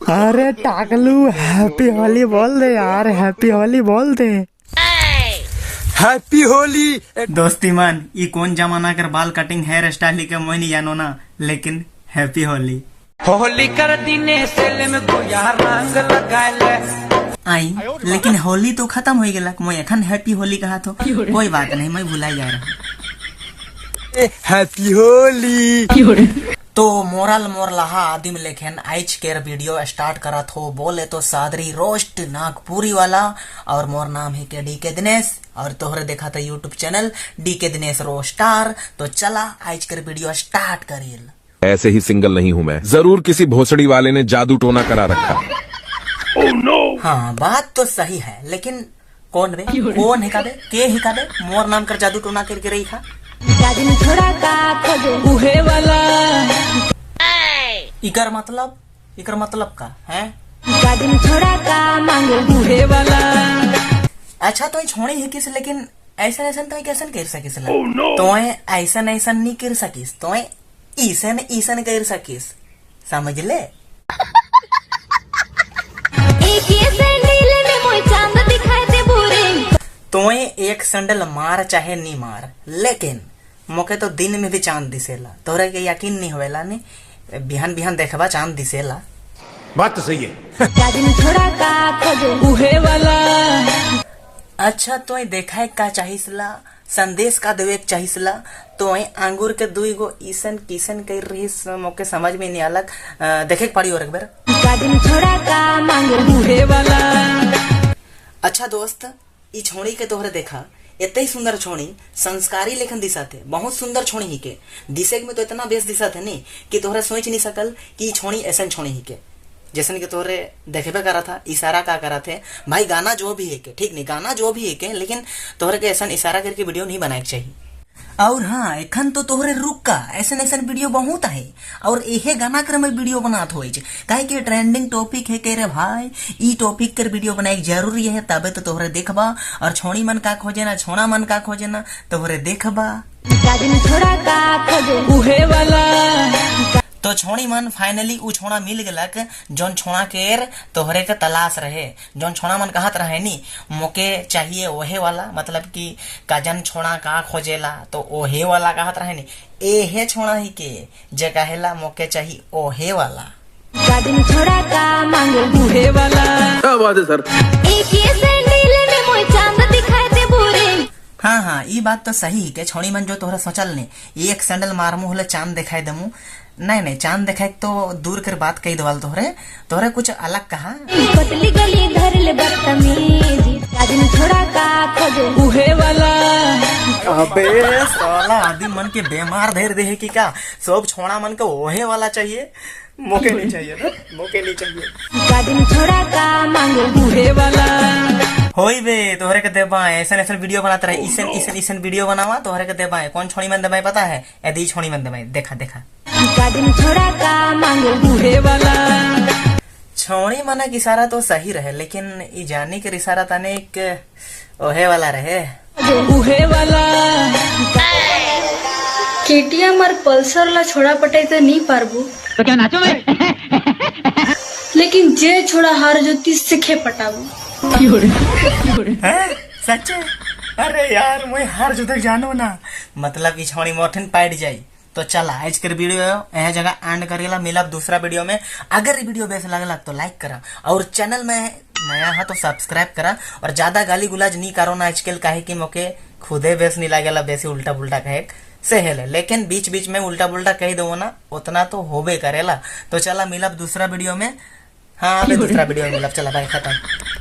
अरे टाकलू, हैप्पी होली बोल दे यार, हैप्पी होली बोल दे। हैप्पी होली। दोस्ती मन, ई कौन जमाना कर बाल कटिंग हेयर स्टाइल के मोय नहीं जानो ना, लेकिन हैप्पी होली। होली कर दिने सेल में गोया रंग लगाले। आई, लेकिन होली तो खत्म हो गया, मोय एखन हैप्पी होली कहा तो कोई बात नहीं, मैं भुला जा रहा। हैप्पी होली। तो मोरल मोर लहा आदिम लेखन आइच केर वीडियो स्टार्ट करत हो। बोले तो सादरी रोस्ट नागपुरी वाला और मोर नाम है के डी के दिनेश और तोहरे देखा था यूट्यूब चैनल डी के दिनेश रोस्टार। तो चला, आइच केर वीडियो स्टार्ट करील। ऐसे ही सिंगल नहीं हूं मैं। जरूर किसी भोसड़ी वाले ने जादू टोना करा रखा। हाँ, बात तो सही है, लेकिन कौन बे? कौन है काबे? के है काबे मोर नाम कर जादू टोना करके रही खा? दिन छोड़ा का खोजे। उहे वाला। इकर मतलब, इकर मतलब का है? का दिन छोड़ा का मांगे। उहे वाला। अच्छा, तो छोड़ी है किस, लेकिन ऐसा ऐसा तो कैसन कर सकिस? oh, no! तो ऐसा ऐसा नहीं कर सकिस, तो ईसन ईसन कर सकिस, समझ ले। एक ये सैंडल में मोय चांद दिखाई दे बुरे। तो एक संडल मार चाहे नहीं मार, लेकिन मोके तो दिन में भी चांद दिसेला। तोरे के यकीन नहीं होवेला नहीं? बिहान बिहान देखबा, चांद दिसेला। बात तो सही है। का दिन छोड़ा का खोजे। उहे वाला। अच्छा, तो देखा का चाहिसला, संदेश का देवे चाहिसला? तो आंगूर के दुई गो ईसन किसन कर रही, मोके समझ में नहीं आलक। देखे के पड़ी और एक बार। का दिन छोड़ा का मांगे। उहे वाला। अच्छा दोस्त, ई छोड़ी के तोहरे देखा, इतने ही सुंदर छोड़ी, संस्कारी लेखन दिसाते, बहुत सुंदर छोड़ी ही के दिसे में तो इतना बेस दिसाते नहीं कि तोहरे सोच नहीं सकल कि ई छोड़ी ऐसन छोड़ी ही के, जैसन कि तोहरे देखबे करा था। इशारा का करा थे भाई? गाना जो भी है के ठीक नहीं, गाना जो भी है के, लेकिन तोहरे के ऐसा इशारा करके वीडियो नहीं बनाए के चाहिए। और हाँ, एखन तो तोहरे रुक का, ऐसन ऐसन वीडियो बहुत है और एहे गाना कर में वीडियो बनात होई छे, काहे कि ट्रेंडिंग टॉपिक है के रे भाई। ई टॉपिक कर वीडियो बनाए जरूरी है, तबे तो तोहरे देखबा। और छोड़ी मन का खोजे ना, छोड़ा मन का खोजे ना, तोहरे देखबा। का दिन छोड़ा का खोजे। उहे वाला। तो छोड़ी मन, फाइनली उ छोड़ा मिल गलक जोन छोड़ा केर तोहरे के तलाश रहे। जोन छोड़ा मन कहत रहे नी, मोके चाहिए ओहे वाला, मतलब कि काजन छोड़ा का खोजेला तो ओहे वाला कहत रहे नी, एहे छोड़ा ही के जे कहेला मोके चाहिए ओहे वाला। का दिन छोड़ा का मांगे। उहे वाला। क्या बात है सर! एक ये सैंडल में मोय चांद दिखाई दे बुरे। हाँ, ई बात तो सही है के छोड़ी मन जो तोहरा सोचल ने, एक सैंडल मारमु होले चांद दिखाई दमु, नहीं नहीं, चांद दिखाई तो दूर कर बात कही दवाल, तोहरे तोहरे कुछ अलग कहा। पतली गली धर ले बदतमीजी। का दिन छोड़ा का खोजे। उहे वाला। अबे साला, आदमी मन के बीमार धैर दे है कि का? सब छोड़ा मन के ओहे वाला चाहिए, मोके नहीं चाहिए ना, मोके नहीं चाहिए। का दिन छोड़ा का मांगे। उहे वाला। होई बे, तोहरे के देबा, ऐसन ऐसन वीडियो बनाते रहे, इसन इसन इसन वीडियो बनावा, तोहरे के देबा। कौन छोड़ी मन देबा पता है? यदि छोड़ी मन देबा, देखा देखा। का दिन छोड़ा का मांगे। उहे वाला। छोड़ी मना की इशारा तो सही रहे, लेकिन ई जानी के इशारा तने एक ओहे वाला रहे। उहे वाला। केटीएम और पल्सर ला छोड़ा पटाई तो नहीं पारबो, तो क्या नाचो मैं? लेकिन जे छोड़ा हार जोती सीखे पटाबो। हैं? सच्चे? अरे यार, मैं हार जो तक जानो ना, मतलब कि छोड़ी मोठन पाइट जाई। तो चला, आज के वीडियो यह जगह एंड करेला। मिलब दूसरा वीडियो में। अगर वीडियो बेस लगला तो लाइक करा और चैनल में नया है तो सब्सक्राइब करा और ज्यादा गाली गुलाज नहीं करो ना आजकल, काहे कि मोके खुदे बेस नहीं लागेला बेसी उल्टा पुल्टा कहे से हेले, लेकिन बीच बीच में उल्टा पुल्टा कही दो ना, उतना तो होबे करेला। तो चला, मिलब दूसरा वीडियो में। हाँ, अबे दूसरा वीडियो में मिलब। चला भाई, खत्म।